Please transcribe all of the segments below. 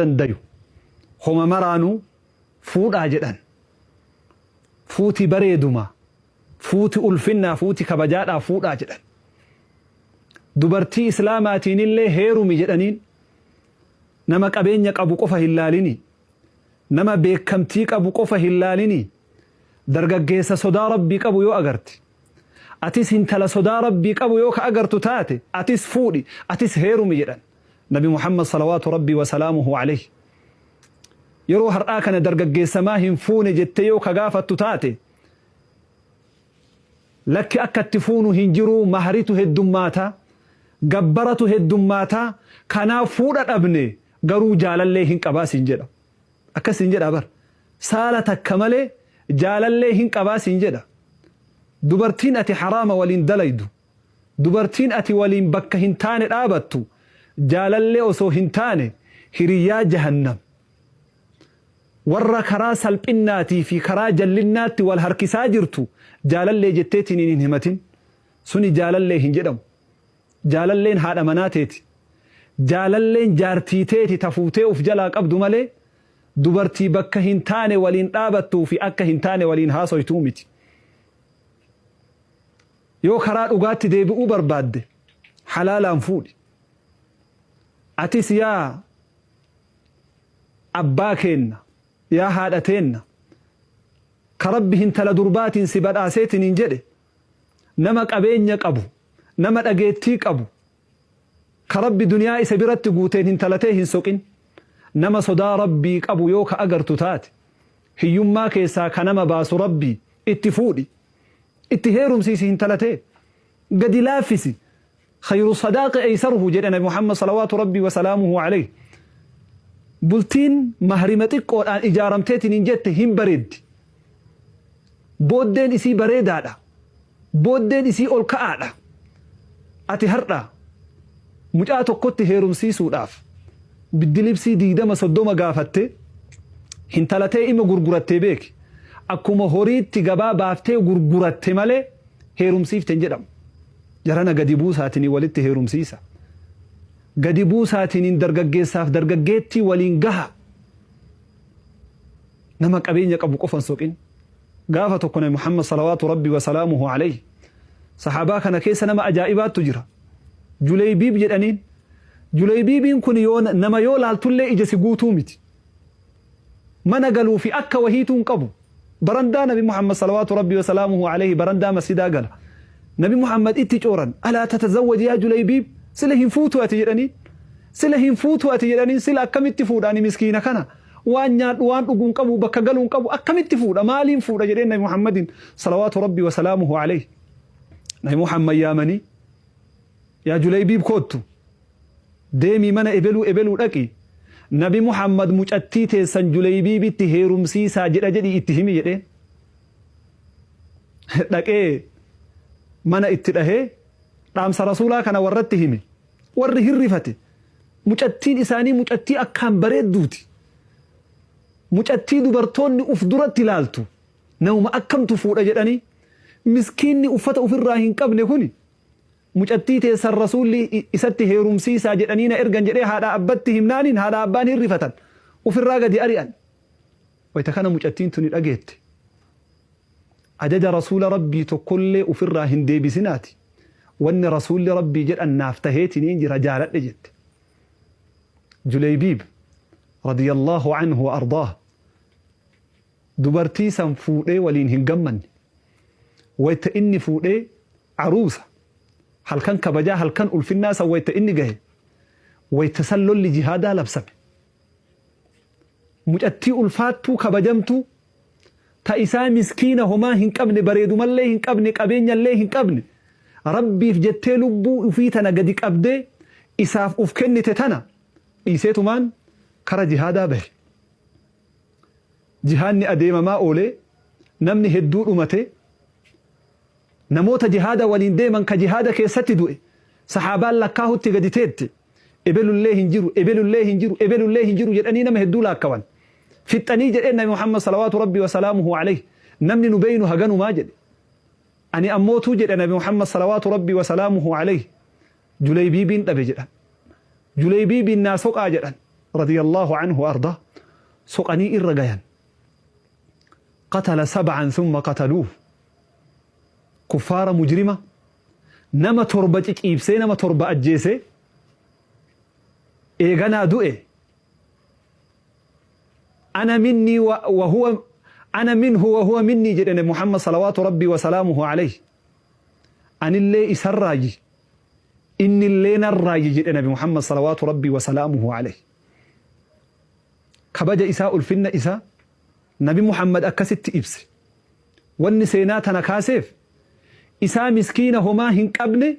Dandayu homa maraanuu fuudhaa jedhan. Fuuti bareeduma, fuuti ulfinnaa, fuuti kabajaadhaa fuudhaa jedhan. Dubartii Islaamaatiinillee heerumi jedhaniin. Nama qabeenya qabu qofa hin laalinii. Nama beekkamtii qabu qofa hin laalinii. Dargaggeessa sodaa Rabbii qabu yoo agarte, atis hintala sodaa Rabbii qabu yoo ka agartu taate, atis fuudhi, atis heerumi jedhan. Nabi Muhammad salawaatu Rabbii wa salaamuhu aleyh. Yeroo har'aa kana dargaggeessa maa hin fuune jettee yoo ka gaafattu taate, lakki akka itti fuunu hin jiruu mahritu heddummaata, gabbaratu heddummaata, kanaaf fuudha dhabne garuu jaalallee hin qabaa siin jedha. Akkas siin jedhaa bar. Saala takka malee jaalallee hin qabaa siin jedha. Dubartiin ati haraama waliin dalaydu, Dubartiin ati waliin bakka hin taane dhaabattu jaalallee osoo hin taane hiriyyaa jahannam. Warra karaa salphinnaatii fi karaa jallinnaatti wal harkisaa jirtu jaalallee jetteetiniin hin himatin. Suni jaalallee hin jedhamu. Jaalalleen haadha manaa teeti. Jaalalleen jaartii teeti ta fuutee uf jalaa qabdu malee dubartii bakka hin taane waliin dhaabattuu fi akka hin taane waliin haasoytuu miti. Yoo karaa dhugaatti deebi'uu barbaadde halaalaan fuudhi. Atis yaa abbaa keenna, yaa haadha teenna, ka Rabbi hintala durbaatiin si badhaaseetiniin jedhe, nama qabeenya qabu, nama dhageettii qabu, ka Rabbi duniyaa isa biratti guuteen hintala tee hin soqin. Nama sodaa Rabbii qabu yoo ka agartu taate, hiyyummaa keessaa ka nama baasu Rabbii, itti fuudhi. Itti heerumsiisi hintala tee. Gadi laaffisi. Khayru sadaaqi aysaruhu jedhe Nabi Muhammad salawaatu Rabbii wa salaamuhu alayhi. Bultiin mahrima xiqqoodhaan ijaaramteetiniin jette hin bareeddi. Booddeen isii bareedaadha. Booddeen isii ol ka'aadha. Ati har'a mucaa tokkotti heerumsiisuudhaaf biddilibsii 20 30 gaafattee hintala tee ima gurgurattee beeki. Akkuma horiitti gabaa baaftee gurguratte malee heerumsiifte hin jedhamu. Jarana gadi buusaatiniin walitti heerumsiisa. Gadi buusaatiniin dargaggeessaaf dargaggeettii waliin gaha. Nama qabeenya qabu qofa hin soqin. Gaafa tokko Nabi Muhammad salawaatu Rabbi wa salaamuhu alayhi sahaabaa kana keessa nama ajaa'ibaattu jira. Juleybiib jedhaniin. Juleybiibiin kun yoo nama yoo laaltullee ija si guutuu miti. Mana galuu fi akka wahiituu hin qabu. Barandaa Nabi Muhammad salawaatu Rabbi wa salaamuhu alayhi barandaa masjidaa gala. Nabi Muhammad itti cooran. Alaa tatazawwaj yaa Juleybiib? Sila hin fuutu ati jedhaniin. Sila hin fuutu ati jedhaniin. Sila akkamitti fuudha ani miskiina kana? Waan nyaadhu waan dhugu hin qabu bakka galu hin qabu akkamitti fuudha maaliin fuudha jedheen Nabi Muhammadin salawaatu Rabbi wa salaamuhu alayhi. Nabi Muhammad yaamanii yaa Juleybiib koottu. Deemii mana ebeluu ebeluu dhaqi, Nabi Muhammad mucattii teessan Juleybiibitti heerumsiisaa jedha jedhii itti himi jedheen. Dhaqee mana itti dhahee dhaamsa Rasuulaa kana warratti hime. Warri hin rifate. Mucattiin isaanii mucattii akkaan bareedduuti. Mucattii dubartoonni uf duratti ilaaltu. Namuma akkamtu fuudha jedhanii miskiinni uffata ufirraa hin qabne kuni Mucattii teessan Rasuulli isatti heerumsiisaa jedhanii na ergan jedhee haadhaa abbatti himnaaniin haadhaa abbaan hin rifatan. Ufirraa gadi ari'an. Wayta kana mucattiin tuni dhageette. Ajaja Rasuula Rabbii tokkollee ufirraa hin deebisinaati. Wanni Rasuulli Rabbii jedhan naaf taheetiniin jira jaaladhe jette. Juleybiib radiyallahu anhu wa ardaah dubartii san fuudhee waliin hin gammanne. Wayta inni fuudhee aruusa, halkan kabajaa halkan ulfinnaa san wayta inni gahe, wayta san lolli jihaadaa labsame. Mucattii ulfaattuu kabajamtuu, ta isaa miskiina homaa hin qabne, bareedumallee hin qabne, qabeenyallee hin qabne, Rabbiif jettee lubbuu ufii tana gadi qabdee isaaf uf kennite tana dhiiseetumaan kara jihaadaa bahe. Jihaadni adeemamaa oolee namni hedduu dhumatee, namoota jihaada waliin deeman ka jihaada keessatti du'e sahaabaan lakkaahutti gadi teette. Ebelullee hin jiru, ebelullee hin jiru, ebelullee hin jiru jedhanii nama hedduu laakkawan. Fixxanii jedheen Nabi Muhammad salawaatu Rabbii wa salaamuhu alayhi namni nu beeynu haganumaa jedhe. Ani ammootuu jedhe Nabi Muhammad salawaatu Rabbii wa salaamuhu alayhi Juleybiibiin dhabe jedhan. Juleybiibiin naa soqaa jedhan. radiyallahu anhu wa ardaa soqanii irra gayan. Qatala sab'an thumma qataluuh. Kuffaara mujrima nama torba ciciibsee nama torba ajjeesee eeganaa du'e ana minnii wa huwa ana minhu wa huwa minnii jedhe nabi Muhammad salawaatu rabbii wa salaamuhu alayhi. Anillee isarraayyi innillee narraayyi jedhe nabi Muhammad salawaatu rabbii wa salaamuhu alayhi. Kabaja isaa ulfinna isaa nabi Muhammad akkasitti ibse. Wanni seenaa tana kaaseef isaa miskiina homaa hin qabne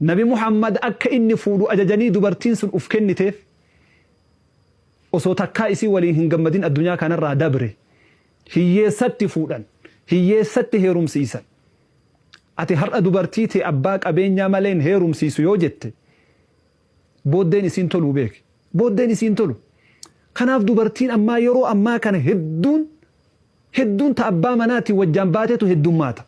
nabi Muhammad akka inni fuudhu ajajanii dubartiin sun uf kenniteef osoo takkaa isii waliin hin gammadin addunyaa kanarraa dabre. Hiyyeessatti fuudhan, hiyyeessatti heerumsiisan. Ati har'a dubartii tee abbaa qabeenyaa malee hin heerumsiisu yoo jette booddeen isiin toluu beeki. Booddeen isiin tolu. Kanaaf dubartiin ammaa yeroo ammaa kana hedduun hedduun ta abbaa manaatiin wajjaan baatetu heddummaata.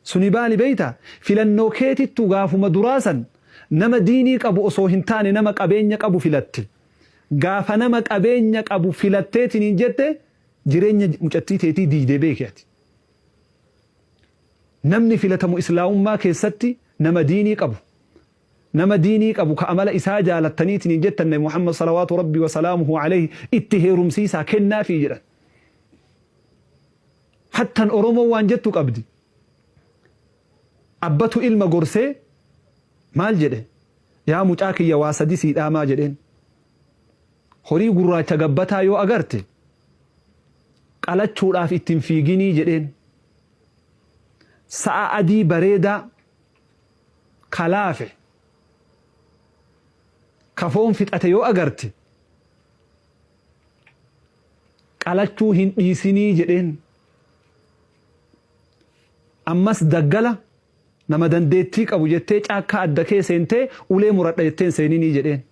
Suni baali beeytaa? Filannoo keetittu gaafuma duraa san nama diinii qabu osoo hin taane nama qabeenya qabu filatte. Gaafa nama qabeenya qabu filatteetiniin jette jireenya mucattii teetii diigde beeki ati. Namni filatamu islaamummaa keessatti nama diinii qabu. Nama diinii qabu ka amala isaa jaalattaniitiniin jettan nabi Muhammad salawaatu rabbi wa salaamuhu alayhi itti heerumsiisaa kennaafii jedhan. Hattan Oromoon waan jettu qabdi. Abbatu ilma gorsee maal jedhe? Yaa mucaa kiyya waa sadi sii dhaamaa jedheen. Horii gurraacha gabbataa yoo agarte qalachuudhaaf itti hin fiiginii jedheen. Sa'a adii bareedaa ka laafe ka foon fixate yoo agarte qalachuu hin dhiisinii jedheen. Ammas daggala nama dandeettii qabu jettee caakkaa adda kee seentee ulee muradha jettee hin seeninii jedheen.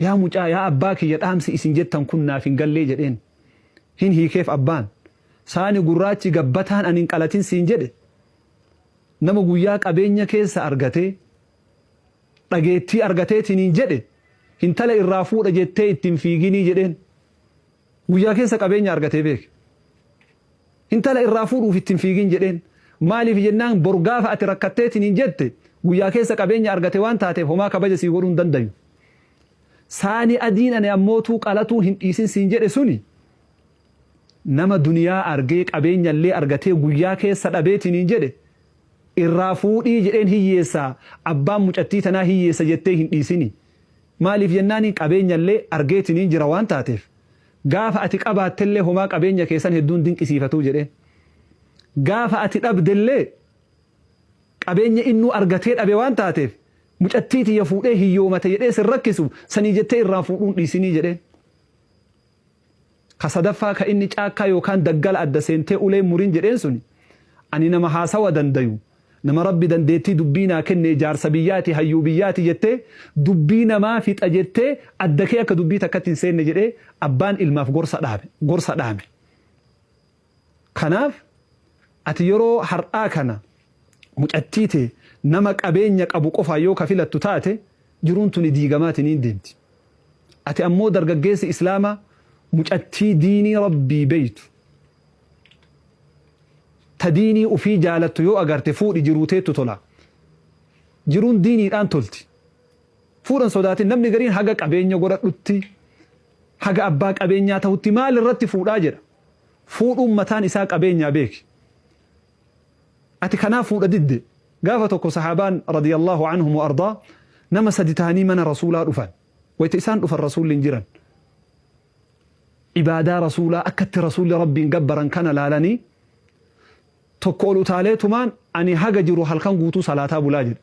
Yaa mucaa yaa abbaa kiyya dhaamsi isin jettan kun naaf hin gallee jedheen. Hin hiikeef abbaan. Saani gurraachi gabbataan ani hin qalatin siin jedhe nama guyyaa qabeenya keessa argatee dhageettii argateetiniin jedhe hintala irraa fuudha jettee itti hin fiiginii jedheen. Guyyaa keessa qabeenya argatee beeki. Hintala irraa fuudhuuf itti hin fiigin jedheen. Maaliif jennaan bor gaafa ati rakkatteetiniin jette guyyaa keessa qabeenya argate waan taateef homaa kabaja sii godhuu hin dandayu. Saani adiin ani ammootuu qalatuu hin dhiisin siin jedhe suni nama duniyaa argee qabeenyallee argatee guyyaa keessa dhabeetiniin jedhe irraa fuudhii jedheen hiyyeessa abbaan mucattii tanaa hiyyeessa jettee hin dhiisini. Maaliif jennaani qabeenyallee argeetiniin jira waan taateef gaafa ati qabaattellee homaa qabeenya keessan hedduun dinqisiifatuu jedheen. Gaafa ati dhabdellee qabeenya innuu argatee dhabe waan taateef mucattii tiyya fuudhee hiyyoomate jedhee sin rakkisu sanii jettee irraa fuudhuun dhiisinii jedheen. Ka sadaffaa ka inni caakkaa yookaan daggala adda seentee ulee murin jedheen suni ani nama haasawa dandayu nama Rabbi dandeettii dubbii naa kenne jaarsa biyyaati hayyuu biyyaati jettee dubbii namaa fixa jettee adda kee akka dubbii takkatti hin seenne jedhee abbaan ilmaaf gorsa dhaabe gorsa dhaame. Kanaaf ati yeroo har'aa kana mucattii tee nama qabeenya qabu qofaan yoo ka filattu taate jiruun tuni diigamaatiniin deemti. Ati ammoo dargaggeessi Islaamaa mucattii diinii Rabbii beeytu ta diinii ufii jaalattu yoo agarte fuudhi jiruu teettu tola. Jiruun diiniidhaan tolti. Fuudhan sodaatin namni gariin haga qabeenya godhadhutti haga abbaa qabeenyaa tahutti maal irratti fuudhaa jedha. Fuudhuun mataan isaa qabeenyaa beeki. Ati kanaaf fuudha didde. Gaafa tokko sahaabaan radiyallahu anhum wa ardaa nama sadi tahanii mana rasuulaa dhufan. Wayta isaan dhufan rasuulli hin jiran. Ibaadaa rasuulaa akkatti rasuulli rabbiin gabbaran kana laalanii tokko ol utaaleetumaan ani haga jiru halkan guutuu salaataa bulaa jedhe.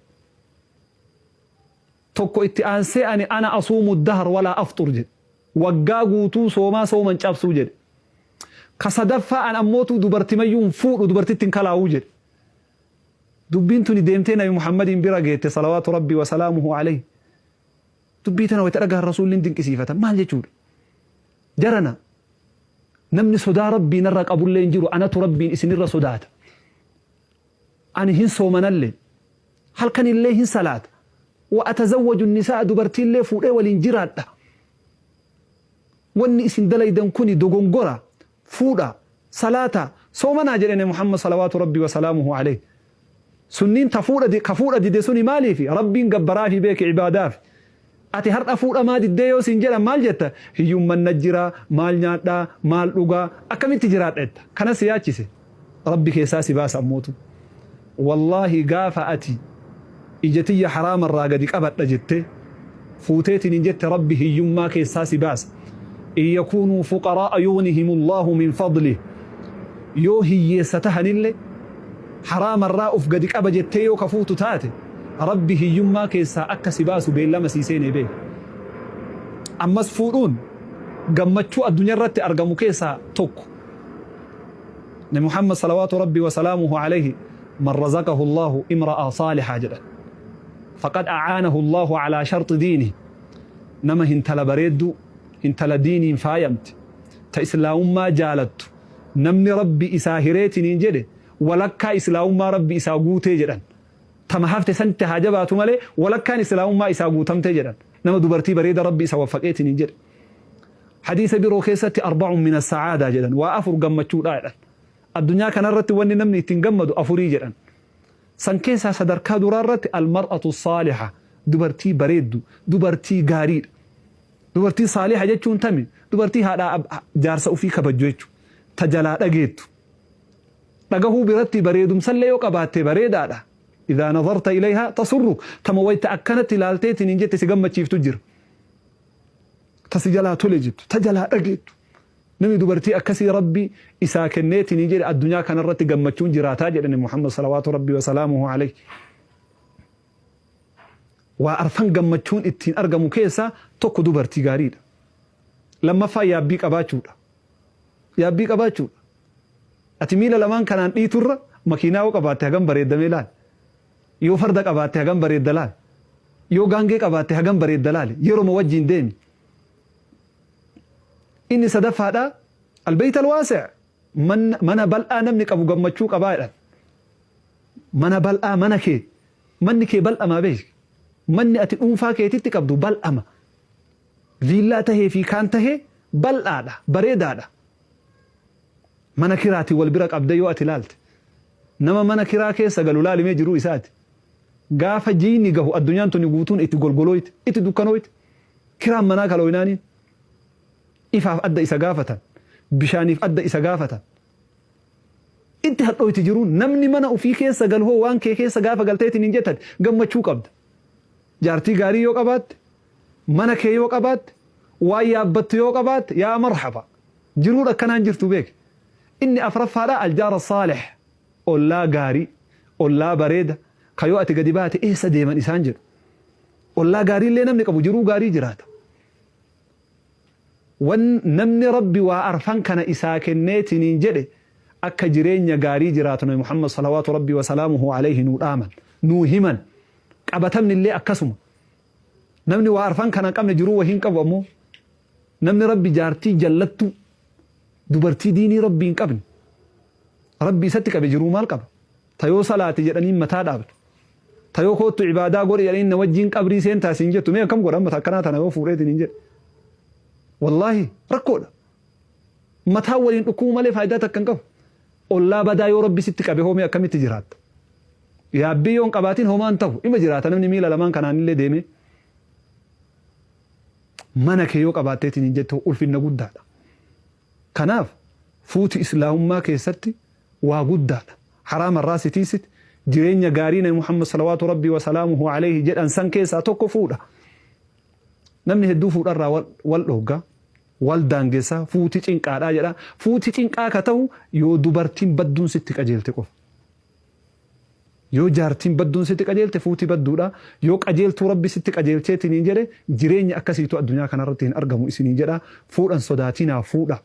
Tokko itti aansee ani ana asuumu dahar walaa afxur jedhe. Waggaa guutuu soomaa sooman cabsuu jedhe. Ka sadaffaa an ammootuu dubartimayyuu hin fuudhu dubartitti hin kalaawuu jedhe. Dubbiin tuni deemtee Nabi Muhammadiin bira geette salawaatu rabbii wa salaamuhu alayhi. Dubbii tana wayita dhagahan rasuulli hin dinqisiifatan maal jechuudha. Jarana namni sodaa rabbii narra qabullee hin jiru anatu rabbiin isinirra sodaata. Ani hin soomanallee halkanillee hin salaata. Wa atazawwaju nisaa dubartiillee fuudhee waliin jiraadha. Wanni isin dalaydan kuni dogongora. Fuudha, salaata, soomanaa jedhe Nabi Muhammad salawaatu Rabbii wa salaamuhu aleyh. Sunniin ta fuudha ka fuudha dide suni maaliifi? Rabbiin gabbaraafi beeki ibaadaafi. Ati har'a fuudha maa diddee yoo siin jedhan maal jetta? Hiyyumman na jira, maal nyaadha, maal dhuga, akkamitti jiraadha jetta. Kana si yaachise. Rabbi keessaa si baasa ammootu. Wallaahi gaafa ati ija tiyya haraama irraa gadi qabadha jettee fuuteetiin hin jette Rabbi hiyyummaa keessaa si baasa. In yakuunuu fuqaraa'a yughnihimullahu min fadlih. Yoo hiyyeessa tahanillee haraama irraa uf gadi qaba jettee yoo ka fuutu taate Rabbi hiyyummaa keessaa akka si baasu beellama sii seenee beeki. Ammas fuudhuun gammachuu addunyaa irratti argamu keessaa tokko. Nabi Muhammad salawaatu Rabbii wa salaamuhu alayhi man razaqahu Allahu imra'a saalihaa jedhan. Faqad a'aanahu Allahu alaa sharxi diinihi. Nama hintala bareedduu, hintala diiniin faayamte, ta islaamummaa jaalattu, namni Rabbi isaa hireetiniin jedhe walakkaa islaamummaa Rabbi isaa guutee jedhan. Tama hafte sanitti haa jabaatu malee walakkaan islaamummaa isaa guutamtee jedhan. Nama dubartii bareeda Rabbi isa waffaqeetiniin jedhe. Hadiisa biroo keessatti arba'un mina sa'aadaa jedhan waa afur gammachuudha jedhan. Addunyaa kanarratti wanni namni ittiin gammadu afurii jedhan. San keessaa sadarkaa duraa irratti almar'atu saaliha dubartii bareeddu dubartii gaariidha. Dubartii saaliha jechuun tami dubartii haadhaa jaarsa ofii kabajju jechuudha. Ta jalaa dhageettu. Dhagahuu biratti bareedumsallee yoo qabaatte bareedaadha. Idhaa nazarta ilayhaa tasurruk tama wayta akkanatti ilaalteetiin hin jette si gammachiiftu jira. Ta si jalaa tole jettu, ta jalaa dhageettu. Namni dubartii akkasii Rabbi isaa kenneetiin jedhe addunyaa kanarratti gammachuun jiraataa jedhe Nabi Muhammad salawaatu Rabbi wa salaamuhu alayhi. Waa arfan gammachuun ittiin argamu keessaa tokko dubartii gaariidha. Lammaffaa yaabbii qabaachuudha. Yaabbii qabaachuudha. Ati miila lamaan kanaan dhiiturra makiinaa yoo qabaatte hagam bareeddamee laal. Yoo farda qabaatte hagam bareedda laal. Yoo gaangee qabaatte hagam bareedda laali. Yeroma wajjiin deemi. Inni sadaffaadha albayt alwaasi' mana bal'aa namni qabu gammachuu qabaa jedhan. Mana bal'aa mana kee manni kee bal'amaa beeki. Manni ati dhuunfaa keetitti qabdu bal'ama. Viillaa tahee fi kaan tahee bal'aadha bareedaadha. Mana kiraatiin wal bira qabdee yoo ati laalte. Nama mana kiraa keessa galu laali mee jiruu isaati. Gaafa jiiyni gahu addunyaan tuni guutuun itti golgolooyti, itti dukkanooyti. Kiraan manaa kalooynaaniin ifaaf adda isa gaafatan, bishaaniif adda isa gaafatan. Itti hadhooyti jiruun namni mana ufii keessa galu hoo waan kee keessa gaafa galteetiin hin jettan gammachuu qabda. Jaartii gaarii yoo qabaatte, mana kee yoo qabaatte, waan yaabbattu yoo qabaatte yaa marhaba. Jiruun akkanaan jirtu beeki. Inni afraffaadhaa aljaara saalih ollaa gaarii, ollaa bareeda, ka yoo ati gadi baate eessa deeman isaan jedhu. Ollaa gaariillee namni qabu jiruu gaarii jiraata. Wan namni Rabbi waa arfan kana isaa kenneetiniin jedhe akka jireenya gaarii jiraatu Nabi Muhammad salawaatu Rabbii wa salaamuhu alayhi nuu dhaaman, nuu himan. Qabatamnillee akkasuma. Namni waa arfan kana hin qabne jiruu wahii hin qabu ammoo. Namni Rabbi jaartii jallattuu, dubartii diinii Rabbii hin qabne, Rabbi isatti qabe jiruu maal qaba? Ta yoo salaati jedhaniin mataa dhaabdu. Ta yoo koottu ibaadaa godhi jedhaniin na wajjiin qabrii seentaa siin jettu mee akkam godha amma ta akkanaa tana yoo fuudheetiin hin jedhe. Wallaahi rakkoodha. Mataa waliin dhukkubuu malee faayidaa takka hin qabu. Ollaa badaa yoo Rabbi sitti qabe hoo mee akkamitti jiraatta? Yaabbii yoo hin qabaatin homaa hin tahu. Ima jiraata namni miila lamaan kanaanillee deemee. Mana kee yoo qabaatteetiin hin jettu ulfinna guddaadha. Kanaaf fuuti islaamummaa keessatti waa guddaadha. Haraama irraa si tiysiti. Jireenya gaarii Nabi Muhammad salawaatu Rabbii wa salaamuhu alayhi jedhan san keessaa tokko fuudha. Namni hedduu fuudharraa wal dhoogga, wal daangessa, fuuti cinqaadha jedha. Fuuti cinqaa ka ta'u yoo dubartiin badduun sitti qajeelte qofa. Yoo jaartiin badduun sitti qajeelte fuuti badduudha. Yoo qajeeltuu Rabbi sitti qajeelcheetiniin jedhe jireenya akkasiitu addunyaa kanarratti hin argamu isiniin jedha. Fuudhan sodaatinaa fuudha.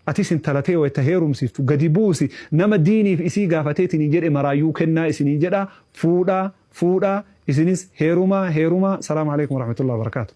Atis intala tee wayta heerumsiiftu gadi buusi nama diiniif isii gaafateetiniin jedhe maraayyuu kennaa isiniin jedha. Fuudhaa fuudhaa isinis heerumaa heerumaa. Salaamu aleykum warahmatullahi wabarakaatuh.